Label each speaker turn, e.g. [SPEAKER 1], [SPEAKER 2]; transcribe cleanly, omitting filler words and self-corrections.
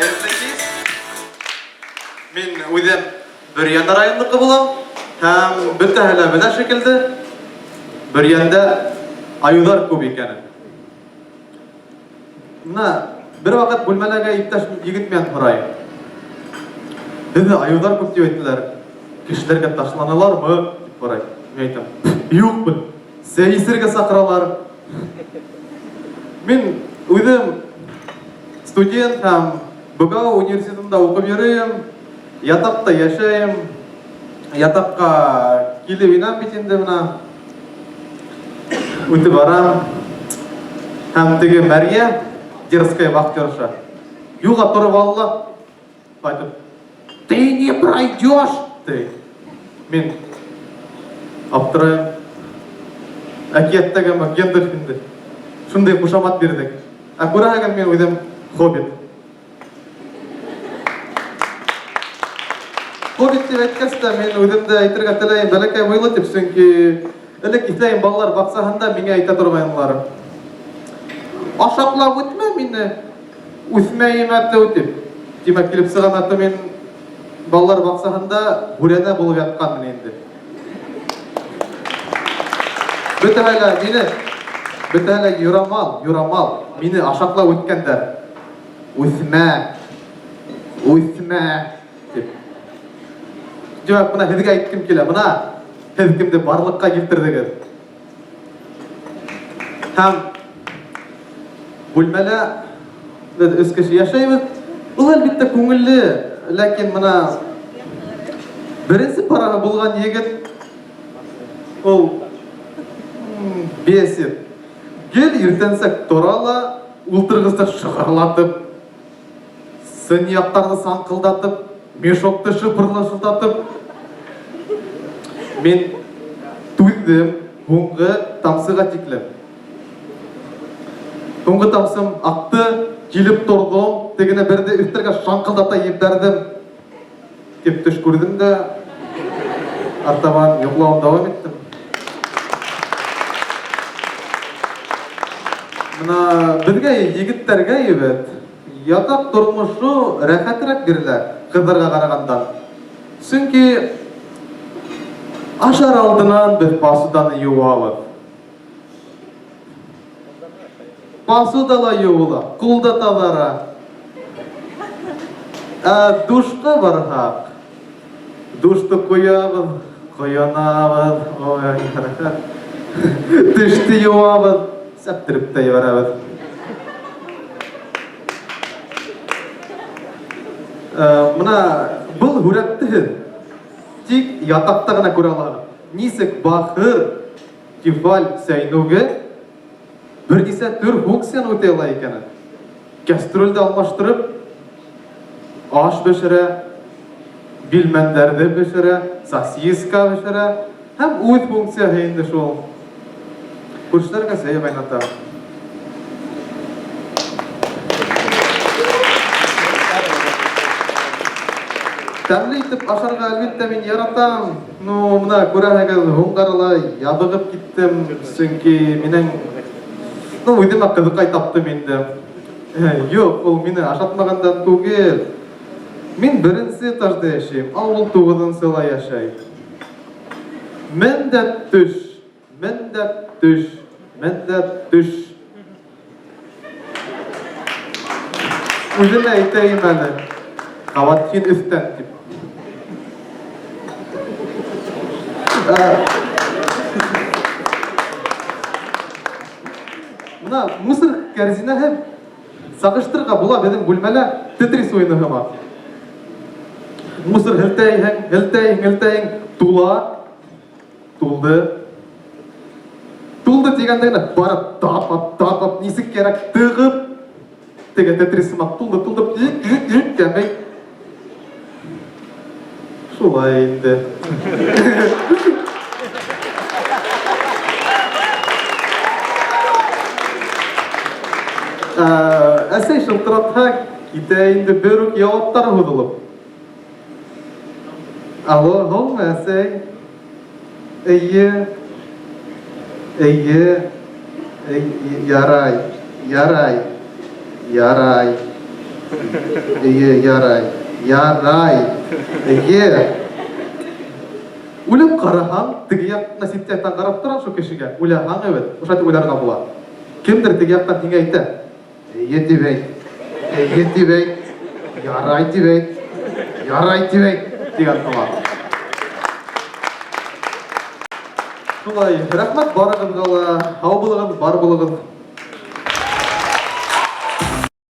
[SPEAKER 1] Хәерле кис. Мин үзем Бөрйән районыныкы булам һәм бөтәһе лә белә шикелле, Бөрйәндә аюлар күп икәнен. Менә бервакыт бүлмәләге иптәш егет миннән сорай. Бездә аюлар күп дип әйттеләр. Кешеләргә ташланалармы? дип сорай. Мин әйтәм, юк бит. Сәй эчәргә чакыралар. Мин үзем студент һәм БГУ университетында укып йөрим. Ятакта яшәем. Ятакка килеп инәм бит инде менә. Үтеп барам. Һәм теге Мәрия, дерзкая вахтерша, юлга торып алды. Кайтып, ты не пройдешь, ты. Мин аптырайм. Әкияттәге Гэндальф инде. Шундый кушамат бирдек. Ә күрәһегез, мин үзем хоббит. Хоббит дип әйткәч тә, мин үзем дә әйтергә теләйм, бәләкәй буйлы дип, чөнки элек исләем балалар бакчаһында миңа әйтә торганнар. Ашаклап үтмә мине, үсмәем әтү дип. Димәк, килеп чыгам әтү мин балалар бакчаһында бүрәнә булып ятканмын инде. Бөтәһе лә мине, бөтәһе лә юрамал, юрамал, мине ашаклап үткәндәр. Үсмә, үсмә, дип. Димәк, менә һеҙгә әйткем килә, менә һеҙ кемде барлыҡҡа килтерҙегеҙ. Һәм бүлмәлә беҙ өс кеше йәшәйбеҙ. Ул, әлбиттә, күңелле, ләкин мына беренсе параһы булған егет ул бесит. Гел иртәнсәк тора ла, ултырғысты шығырлатып, Сынъяҡтарҙы саңҡылдатып, мешокты шыпырлашылдатып, мин түҙҙем һуңғы тамсыға тиклем. Һуңғы тамсым аҡты, килеп торҙом, тегене берҙе өҫтәлгә шаңҡылдата ебәрҙем. Тип төш күрҙем дә, артабан йоҡлауын дауам иттем. Мына беҙгә, егеттәргә ебет, ятаҡ тормошо рәхәтерәк бирелә ҡыҙҙарға ҡарағанда. Сөнки ашар алдынан беҙ посуданы йыуабыҙ. Посуда ла йыуыла, ҡул да таҙара. Ә душҡа барһаҡ, душты ҡоябыҙ, ҡойонабыҙ, ой, рәхәт. Теште йыуабыҙ, сәптереп тә ебәрәбеҙ. Мына был һүрәтте һеҙ тик ятаҡта ғына күрә алаһығыҙ. Нисек бахыр Тефаль сәйнүге бернисә төр функцияны үтәй ала икәнен. Кәстрүлде алмаштырып, аш бешерә, билмәндәрҙе бешерә, сосиска бешерә һәм үҙ функцияһы инде шул. Күршеләргә сәй ҡайната. Тәмле итеп ашарға, әлбиттә, мин яратам. Ну, мына күрәһегеҙ, һуңғары ла ябығып киттем, сөнки минең, ну, үҙемә ҡыҙыҡай таптым инде. Юҡ, ул мине ашатмағандан түгел. Мин беренсе этажда йәшәйем, ә ул туғыҙынсыла йәшәй. Мен дә төш. Мен дә төш, мен дә төш. Үземә әйтәйем әле. Кабат һин өстән дип. Мына мусор кәрзинәһе сағыштырырға була беҙҙең бүлмәлә Тетрис уйыны һымаҡ. Мусор һелтәйһең, һелтәйһең, һелтәйһең, тула. Тулды. Тулды дигәндә генә барып тапап, тапап, нисек кәрәк тыгып, теге Тетрис сымак тулды, тулды, ик, ик, ик, кәмей. Шулай инде. Әсәй шылтыратһа, китә инде бер үк яуаптар һуҙылып. Алло, һаумы, әсәй? Эйе. Эйе. Ярай. Ярай. Ярай. Эйе, ярай. Ярай. Эйе. Уйлап ҡараһаң, теге яҡ насип яҡтан ҡарап торам шул кешегә. Уйлаһаң, әйбәт, ошолай уйларға була. Кемдер теге яҡтан һиңә әйтә. Эйе тип әйт. Эйе тип әйт. Ярай тип әйт. Ярай тип әйт. Тигән һымаҡ. Шулай, рәхмәт барығыҙға ла. Һау булығыҙ, бар булығыҙ.